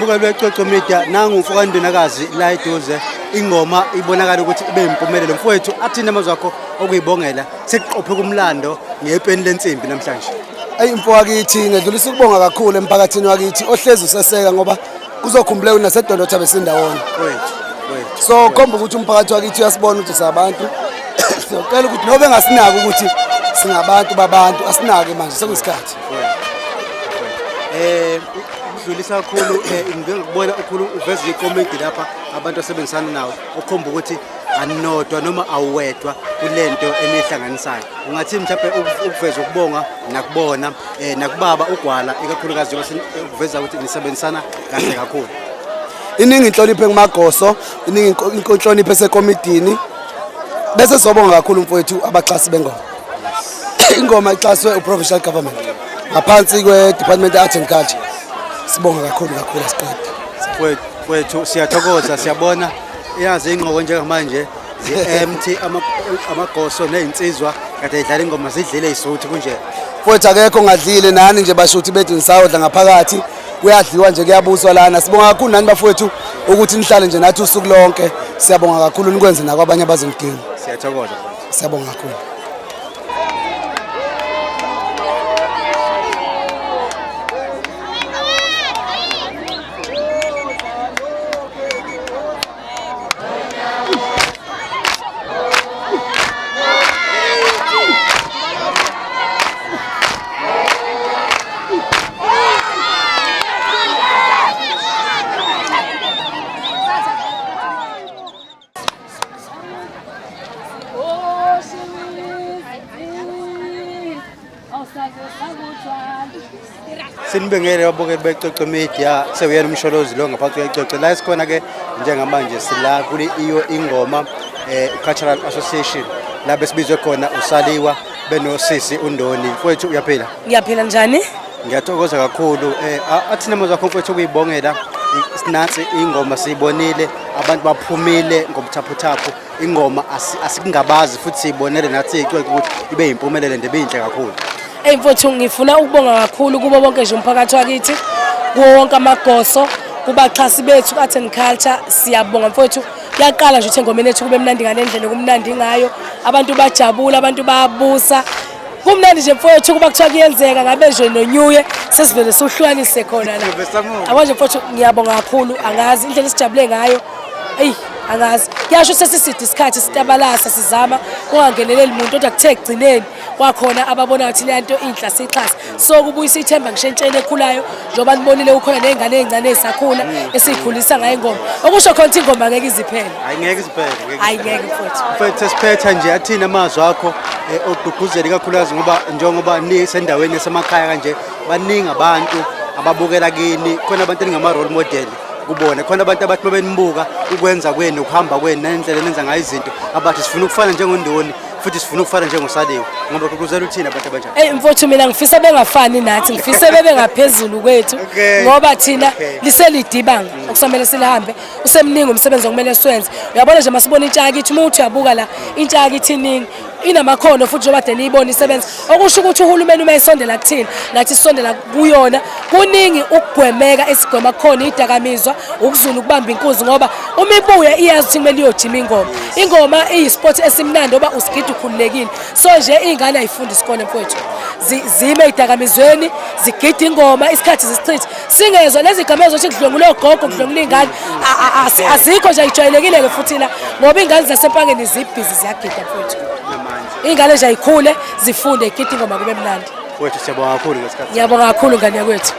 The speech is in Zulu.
Mbukeli weCoco Media, nangu umfo kaNdunakazi la eduze. Ingoma ibonakala ukuthi ibe impumelelo. Mfowethu, athini amazwi akho okuyibongela? Sekuqophe kumlando ngepeni lensimbi namhlanje. Eyi mfo wakithi, ngedlulisa ukubonga kakhulu emphakathini wakithi ohlezi useseka, ngoba kuzokhumbuleka naseDolotha besindawonye. Wethu, wethu. So khomba ukuthi umphakathi wakithi uyasibona ukuthi sabantu. Siyocela ukuthi nobe engasinaki ukuthi singabantu babantu, asinake manje sekuyisikhathi. Ukudlulisa kakhulu, ngike ngikubona ukhulu uveza ikomidi lapha abantu asebenzisana nawo, okhomba ukuthi anodwa noma awuwedwa kulento enihlanganisayo. Ungathi mhlawumbe ukuveza ukubonga nakubona, nakubaba uGwala ikakhulukazi, njengoba ukuveza ukuthi nisebenzisana kahle kakhulu. Iningi inhlonipho engumagoso, iningi inhlonipho esekomidini. Bese sizobonga kakhulu mfowethu abaxhasi bengoma. Ingoma ixhaswe uprovincial government ngaphansi kwe-Department of Art and Culture. Sibonga kakhulu kakhulu, asiqede. Wethu, siyathokoza, siyabona yazi ingqoko njengamanje zi-empty, amagoso nezinsizwa kade idlala ingoma zidlile isuthi kunje. Mfowethu, akekho ongadlile, nani nje bashuthi bethu nisawodla ngaphakathi, kuyadliwa nje, kuyabuswa lana. Sibonga kakhulu nani bafowethu ukuthi nihlale nje nathi usuku lonke. Siyabonga kakhulu, nikwenze nakwabanye abazonidinga. Siyathokoza. Siyabonga kakhulu. Sinibengele babukeli beCoco Media, sewuyena uMsholozi lo ngaphansi kweCoco. La esikhona ke njengamanje sila kule iyo ingoma Cultural Association, la besibizwe khona uSaliwa benosisi uNdoni. Mfowethu, uyaphila? Ngiyaphila, njani? Ngiyathokoza kakhulu. Athina amazwi akho mfowethu ukuyibongela sinansi ingoma, siyibonile abantu baphumile ngobuthaphuthaphu. Ingoma asikungabazi futhi siyibonele nathi icwecwe ukuthi ibe yimpumelelo nje, ibinhle kakhulu. Eyi mfowethu, ngifuna ukubonga kakhulu kubo bonke nje umphakathi wakithi, kuwo wonke amagoso, kubaxhasi bethu Art and Culture. Siyabonga mfowethu. Kuyaqala nje ukuthi engomeni ethu kube mnandi ngale ndlela okumnandi ngayo, abantu bajabula, abantu bayabusa, kumnandi nje mfowethu. Kuba kuthiwa kuyenzeka ngabe nje nonyuye sesivele sohlukanise khona la. Yabo nje mfowethu, ngiyabonga kakhulu. Angazi indlela esijabule ngayo, eyi angazi, kuyasho sesiside isikhathi sitabalasa sizama kungangeneleli muntu, kodwa kuthe ekugcineni kwakhona ababona ukuthi le nto inhla siyixhase. So kubuyisa ithemba ngisho entsheni ekhulayo, njengoba nibonile kukhona ney'ngane ey'ncane ey'sakhula esiyikhulisa ngayo ingoma, okusho khona ukuthi ingoma ngeke iziphele. Hayi, ngeke iziphele, ngeke. Hayi, ngeke mfowethu. Mfethu, sesiphetha nje, athini amazwi akho okugqugquzela, ikakhulukazi ngoba njengoba nisendaweni yasemakhaya kanje, baningi abantu ababukela kini, khona abantu eningama-role model kubona, khona abantu abathi babenibuka ukwenza kwenu, ukuhamba kwenu nendlela enenza ngayo izinto, abathi sifuna ukufana njengoNdoni futhi sifuna ukufana njengoSaliwe. Ngoba gqugquzela uthini abantu abanjani? Eyi mfowethu, mina ngifisa bengafani nathi, ngifise bebe ngaphezulu kwethu, ngoba thina liselidibanga okusamele silihambe, usemningi umsebenzi okumele siwenze. Uyabona nje masibona intsha yakithi, uma uthi uyabuka la intsha yakithi iningi inamakhono futhi, njengoba de niyibona isebenza, okusho ukuthi uhulumeni uma esondela kuthina nathi sisondela kuyona, kuningi ukugwemeka esigwema kukhona idakamizwa, ukuzula, ukubamba inkunzi, ngoba uma ibuya iyazi ukuthi kumele iyojima ingoma. Ingoma iyisport esimnandi oba usigida ukhululekile. So nje iy'ngane ayifundi isikole mfowethu, zime ey'dakamizweni, zigida ingoma, isikhathi zisichithe, singezwa lezi gameko zokuthi kudlwengulwe ogogo, kudlwengulwe iy'ngane. Azikho nje, ayijwayelekile-ke futhi la, ngoba iy'ngane zasempangeni zibhizi ziyagida mfowethu. Iy'ngane nje ayikhule, zifunde, igida ingoma kube mnandi. Mfowethu, siyabonga kakhulu ngesikhathi. Ngiyabonga kakhulu ngane yakwethu.